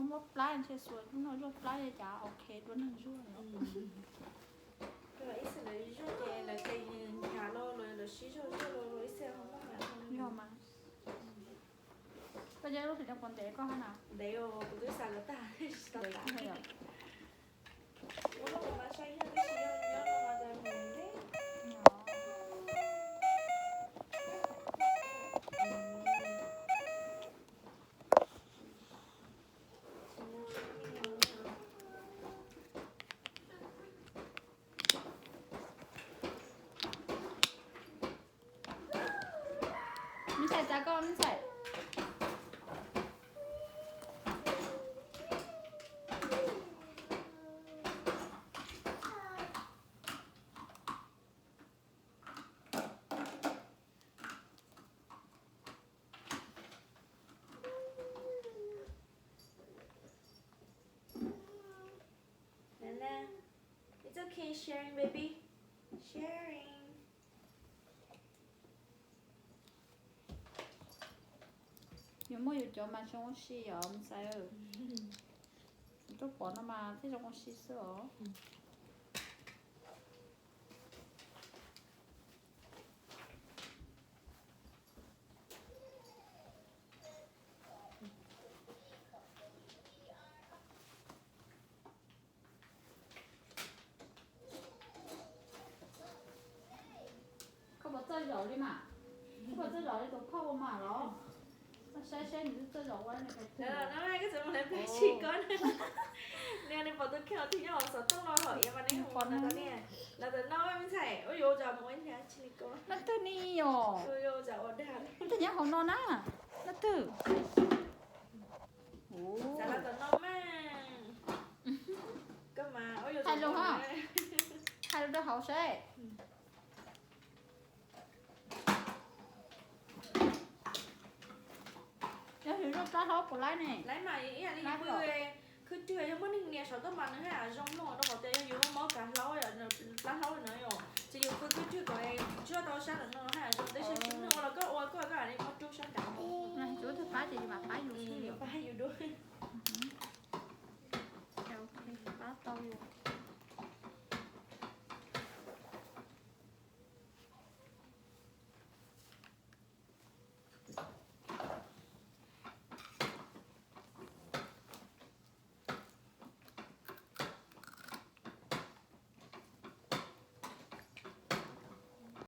Muab plab ntshe xuas lub no zuaj plab li cas ok dua neeg zuaj no. Ib xwm lawv zuaj ces lawv tes nchav los lawv sib zog zuaj los ib xwm ho muaj mas. Yog mas. Koj cov lub hlis no puas ntev koj hab na? Ntev os, kuv twb xav kom tag tsis tau tas. Ua lub mas saib yog twb tsis yog nyob no mas tas mus ntev. Me ntxhais, txav koj me ntxhais. Nana, it's okay, sharing, baby. Sharing. Yus muaj yus cov mas zoo ua si os me ntxhais. Yus tuaj pom no mas thiaj zoo ua si xwb os. Koj puas txawj zaum li mas? Koj puas txawj zaum li tus phauj ua mas los? Koj saib saib nws txawj zaum ua li. Koj txawm mus lawv plag tsis koj na. Nws, nws pom tus kheej twg nyob hauv xov tooj no hom ias mas neb mus pom no ne. Los tom no me ntxhais, ua yuav ua zos mus ua ib hnab chili koj. Leej twg ni yom? Ua zos ua dag. Leej twg nyob hauv no na? Leej twg? Xav los tom no mas. Koj mas ua yuav hais lus ha. Hais lus rau hauv seb. Yog yus zoo plab hlaub puas laib ne? Laib mas ib yam li yus pw khwb rwg, yog muaj neeg nias saum ntuj mas nws haj yam zoo mog, rau qhov tias yog yus muaj mob kav hlaub, plab hlaub no yom, ces yus pw khwb rwg kom tsuag tau sab ntawm no haj yam zoo, tab sis tsis muaj neeg ua los koj ua koj, koj li muab rub sab nrad. Yus ua tug pab ces yus mam pab yus xwb, pab yus dua. Pab tau yus.